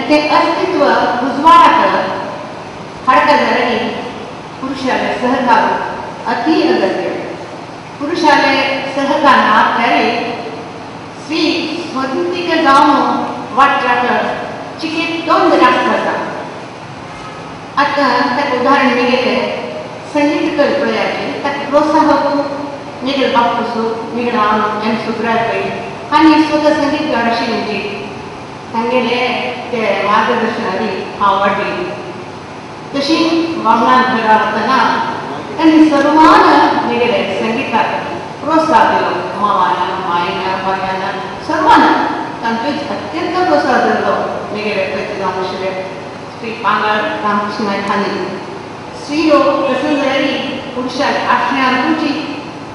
ते अस्तित्व उजवाडाक हाडटा जाल्यार पुरुषाले सहकार अति अगत्य. पुरुषाले सहकार नासल्यार स्त्री स्वतंत्र जावन वाटचाक चिके तोंड आसता. आतां ताका उदाहरण मेगेले संगीत कल्पयाचे ताका प्रोत्साहक मेगेले बापूसो मेगेले हांव एम सुब्राय पै आनी स्वता संगीतकार आशिल्ली तांगेले ते मार्गदर्शनारी हांव वाडली. तशी वामनान घरा वतना तांणी सर्वान मेगेले संगीताक प्रोत्साह दिलो. मावान मायन बायान सर्वान तांचो अत्यंत प्रोत्साह दिलो. मेगेले पयचे जावन आशिल्ले श्री पांगाळ रामकृष्ण नायक हांणी स्त्रियो तशें जाल्यार पुरुषाक आसण्याची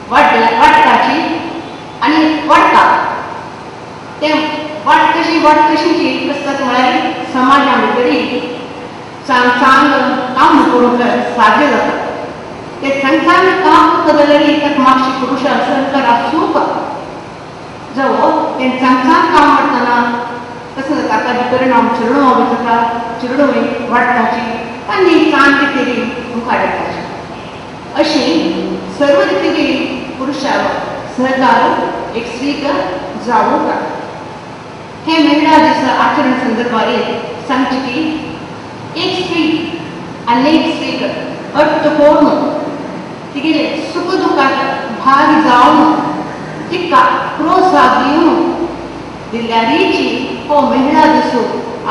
वाडटाची आनी वाडटा तें वाट कशी वाट कशीची आसतात म्हळ्यार समाजा भितरी चांग चांग काम करूंक साध्य जाता. ते चांग चांग काम करता जाल्यार ताका मातशी पुरुषाक सहकार आसूंक जावो. तें चांग चांग काम करतना कसं जाता ताजे परिणाम चिरडो जाता, चिरडो वाडटाची आनी चांग तरी मुखार येताची. अशी सर्व रितीची पुरुषाक सहकार एक स्त्रीक जावूंक. हे महिला दिसा आचरण संदर्भार सांगचे की एक स्त्री आनी एक स्त्रीक अर्थ करून तिगेले सुख दुखात भाग जावन तिका प्रोत्साह दिवन दिल्यारीची हो महिला दिसो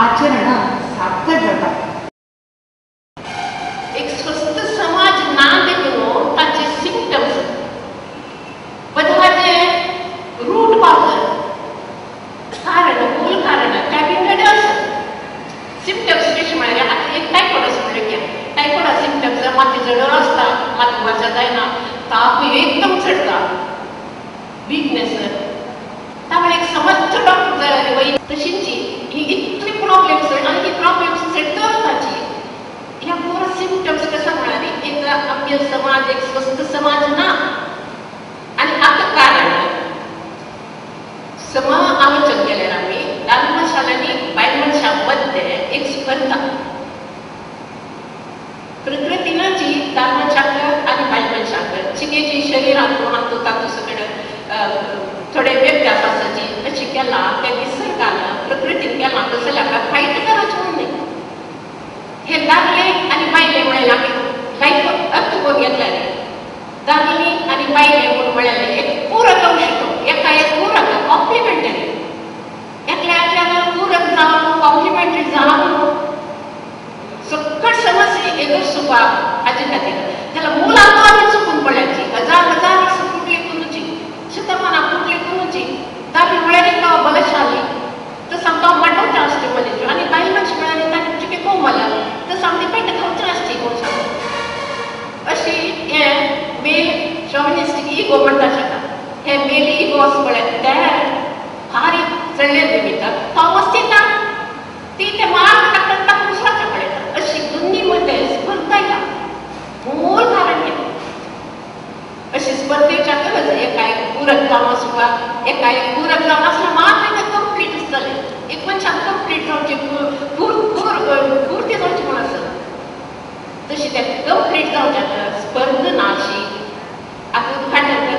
आचरण सार्थक जाता. एक स्वस्थ समाज ना देखून ताचे सिमटम्स बदलाचे रूट कॉज कारण मूल कारण कॅबिनेट आसा. सिमटम्स कशें म्हळ्यार आतां एक टायफॉयड आसा म्हणलें की टायफॉयडा सिमटम्स माती जडर आसता, माती वाचा जायना, ताप एकदम चडटा, विकनेस. त्यामुळे एक समर्थ डॉक्टर जाय वय तशींची ही इतली प्रॉब्लेम्स आनी ही प्रॉब्लेम्स चडत वताची. ह्या पुरो सिमटम्स कसं म्हळ्यार एक आमगे समाज एक स्वस्थ समाज ना. आनी आतां कारण समा आलोचन केल्यार आमी दादले मनशां आनी बायल मनशां मद्दे एक स्पर्धा प्रकृतीनाची दादले मनशाक आनी बायल मनशाक चिकेची शरिरांत हातूंत तातूंत सगळें थोडे व्यत्यास आसाची अशी केला त्या निसर्गान प्रकृतीन केला तसं जाल्यार फायट करायचें म्हणून न्ही. हे दादले आनी बायले म्हळ्यार आमी लायफ अर्थ करून घेतले दादले आनी बायले म्हूण म्हळ्यार एक पूरक अंश तो एका एक पूरक कॉम्प्लिमेंटरी एकल्या एकल्याक पूरक जावन कॉम्प्लिमेंटरी जावन सकट समस्या एदुरसुपाक हाजे खातीर त्याला मुलांक आमी चुकून पडल्याची हजार हजार वर्सां फुडली करूची शतमानां फुडली करूची दादले म्हळ्यार एक बलशाली तसं आमकां माटोवचें आसचें मनीस आनी बायल मनशां म्हळ्यार तांणी चिके कोमल तसं आमकां पेट खावचें आसचें कोण सांगता. अशी हे मेल शॉविनिस्टीक इगो म्हणटा ताका हे मेल इगो असो पळय ते भारी चडले निमित्त तो वस्तीता ती ते मार टाकून टाकून दुसऱ्याच्या पळयता. अशी दोन्ही मध्ये स्पर्धा येता मूळ कारण हें. अशी स्पर्धेच्या गरज एका एक पूरक जावन आसूंक एका एक पूरक जावन आसल्यार मात्र तें कंप्लीट आसतलें. एक मनशान कंप्लीट जावचें पुर्ती जावचें म्हूण आसत तशी तें कंप्लीट जावच्या स्पर्ध ना अशी. आतां उद्घाटन